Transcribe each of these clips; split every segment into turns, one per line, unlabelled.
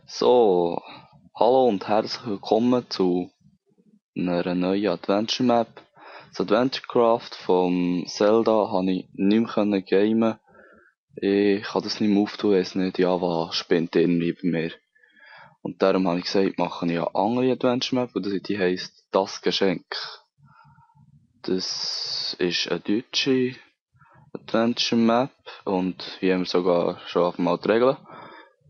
So, hallo und herzlich willkommen zu einer neuen Adventure Map. Das Adventure Craft vom Zelda konnte ich nicht mehr gamen. Ich kann das nicht mehr auftun, weiss nicht, Java spinnt irgendwie bei mir. Und darum habe ich gesagt, mache ich eine andere Adventure Map, und die heisst Das Geschenk. Das ist eine deutsche Adventure Map und hier haben wir sogar schon einmal die Regeln.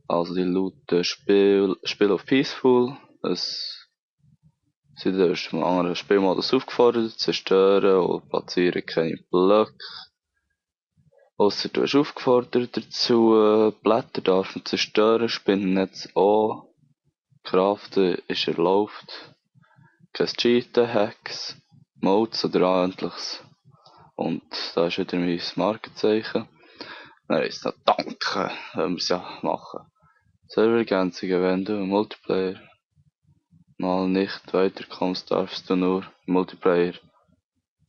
Also die lauten Spiel auf Peaceful. Es sind erst im anderen Spielmodus aufgefordert, zerstören und platzieren keine Blöcke. Ausser du hast aufgefordert dazu, Blätter darfst du zerstören, Spinnennetz auch. Craften ist erlaubt. Kein Cheaten, Hacks, Modes oder ähnliches. Und da ist wieder mein Markenzeichen. Dann ist noch Danke, wenn wir es ja machen. Serverergänzungen, wenn du im Multiplayer mal nicht weiterkommst, darfst du nur im Multiplayer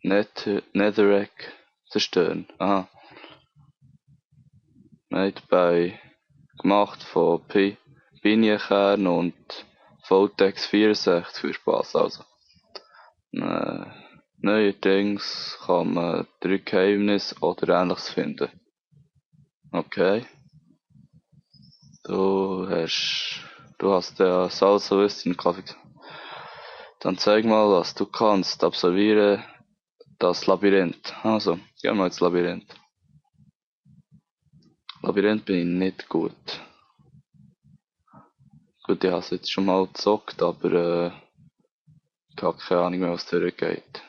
Netherrack zerstören. Aha. Made by gemacht von Pinienkern und Voltex 64 für Spaß also. Neuerdings kann man 3 Geheimnisse oder ähnliches finden. Okay. Du hast ja Salsa Wissen Kaffee. Dann zeig mal, was du kannst. Absolviere das Labyrinth. Also, gehen wir ins Labyrinth. Labyrinth bin ich nicht gut. Gut, ich habe es jetzt schon mal gezockt, aber ich habe keine Ahnung mehr, was durchgeht.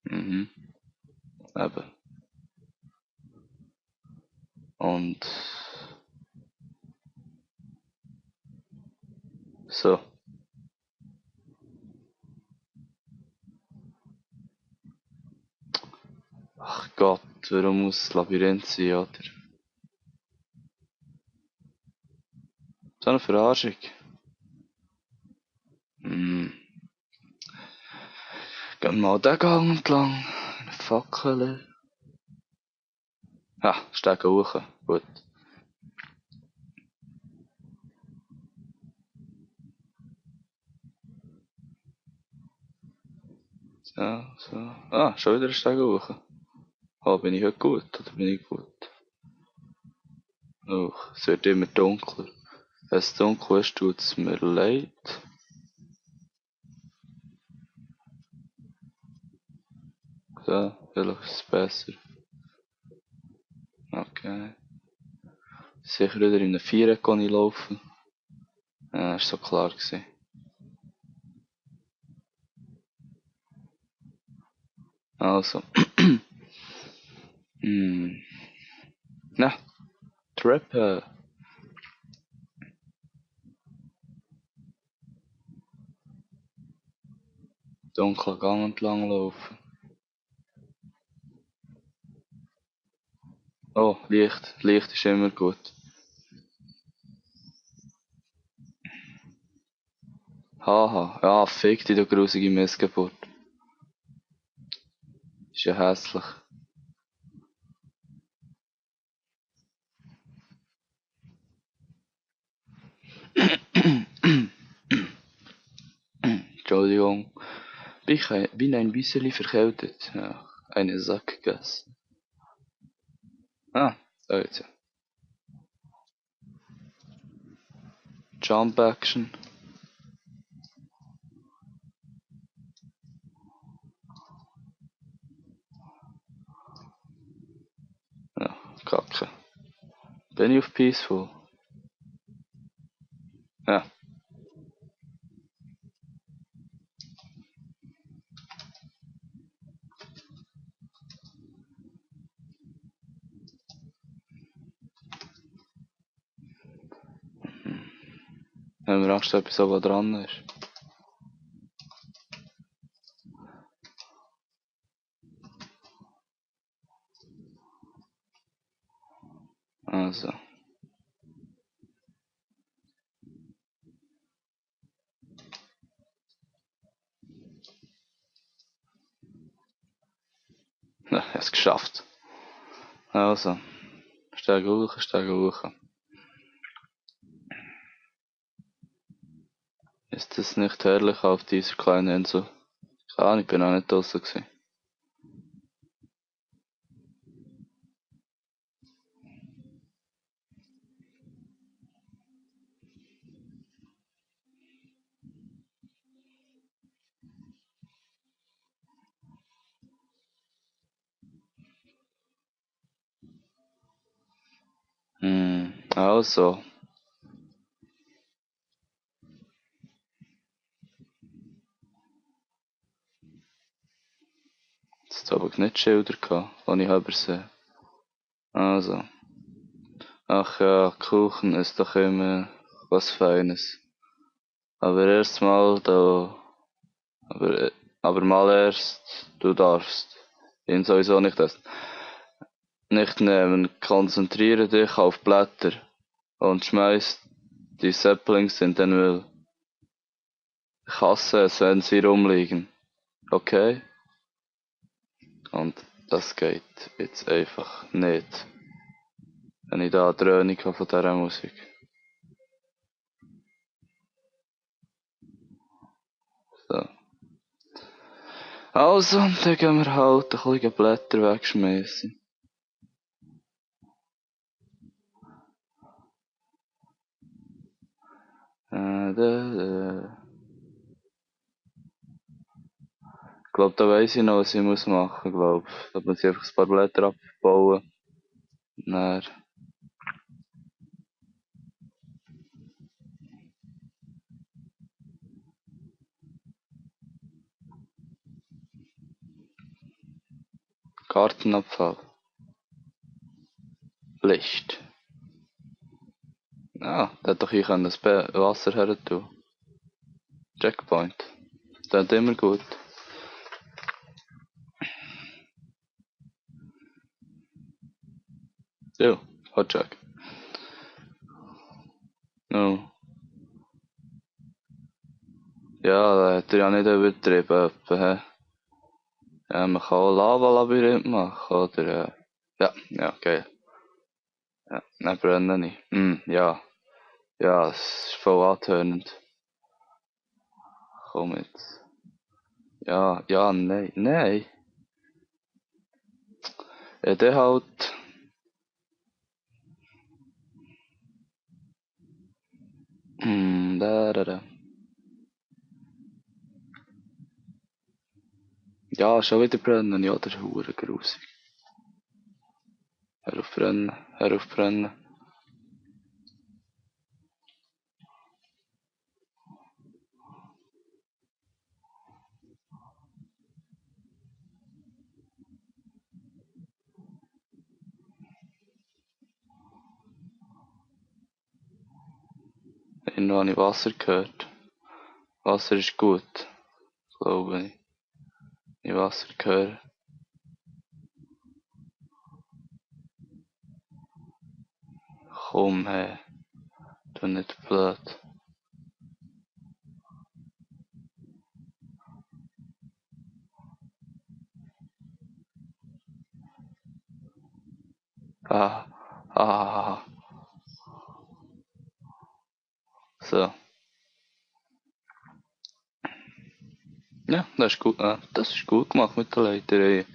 Mhm, eben. Und so. Ach Gott, warum muss das Labyrinth sein, oder? So eine Verarschung. Hm. Gehen wir mal den Gang entlang. Eine Fackel. Ah, Stege hoch. Gut. So, so. Ah, schon wieder ein Stege hoch. Oh, bin ich heute gut, oder bin ich gut? Oh, es wird immer dunkler. Wenn es dunkel ist, tut es mir leid. So, vielleicht ist es besser. Okay. Sicher wieder in einem Viereck laufen. Ja, ist so klar gewesen. Also. Na, Treppe. Dunkler Gang entlang laufen. Oh, Licht. Licht ist immer gut. Haha, ja, fick dich, du grusige Missgeburt. Ist ja hässlich. Entschuldigung. Bin ein bisschen verkältet. Ja, eine Sackgasse. Ah, da jetzt. Jump Action. Ja, Kacke. Bin ich auf Peaceful? Ja. Wenn wir Angst, dass etwas aber dran ist. Also. Ja, es geschafft. Also. Steigen hoch, Steigen hoch. Ist das nicht herrlich auf dieser kleinen Insel? Keine Ahnung, ich bin auch nicht draußen gewesen. Also. Jetzt habe ich nicht Schilder gehabt, die ich übersehen. Also. Ach ja, Kuchen ist doch immer was Feines. Aber erst mal da. Aber mal erst, du darfst ihn sowieso nicht essen. Nicht nehmen, konzentriere dich auf Blätter und schmeiß die Saplings in den Müll. Ich hasse es, wenn sie rumliegen. Okay? Und das geht jetzt einfach nicht. Wenn ich da eine Dröhnung habe von dieser Musik. So. Also, dann gehen wir halt ein bisschen Blätter wegschmeißen. Ich glaube, da weiss ich noch, was ich muss machen, glaub. Da muss ich einfach ein paar Blätter abbauen. Dann Gartenabfall. Licht. Ja, da hätte doch hier das Wasser her tun. Checkpoint. Das ist immer gut. Ja, Hotcheck. No. Ja, da hat er ja nicht übertrieben. Hä? Ja, man kann auch Lava-Labyrinth machen, oder? Ja, geil. Ja, dann brennen nicht. Ja. Ja, es ist voll antörnend. Komm jetzt. Ja, nein. Ja, der halt. Da. Ja, schon wieder brennen, ja, das ist hure grusig. Hör auf brennen. Irgendwo habe ich Wasser gehört. Wasser ist gut, glaube ich. Ich Wasser höre. Komm, hey, du nicht blöd. Ah, ah, so. Ja, das ist gut gemacht mit der Leiter. Ey.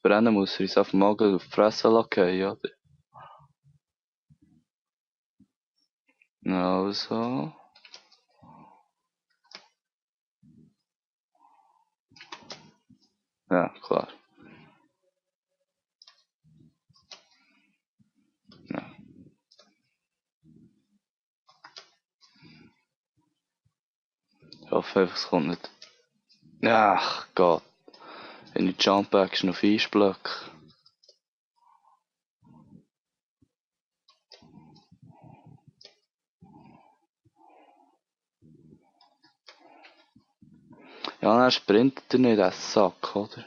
Brennen muss er uns auf den Magen auf die Fresse lassen, oder? Also. Ja, klar. Ja. Ich hoffe einfach, es kommt nicht. Ach Gott. In die Jump Action auf Eisblöcke. Ja, dann sprintet er nicht, der Sack, oder?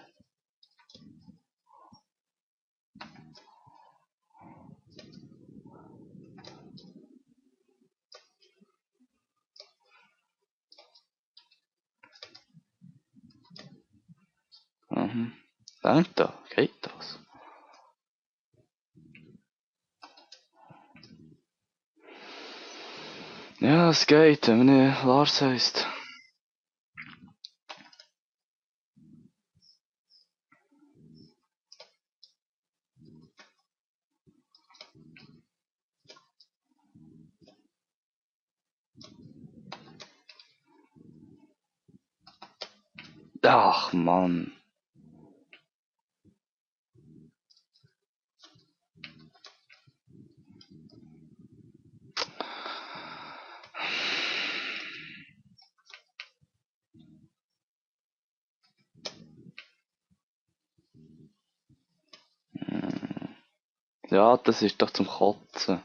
Mhm. Denkt da, geht das? Ja, es geht, wenn man nicht Lars heisst. Ach, Mann. Ja, das ist doch zum Kotzen.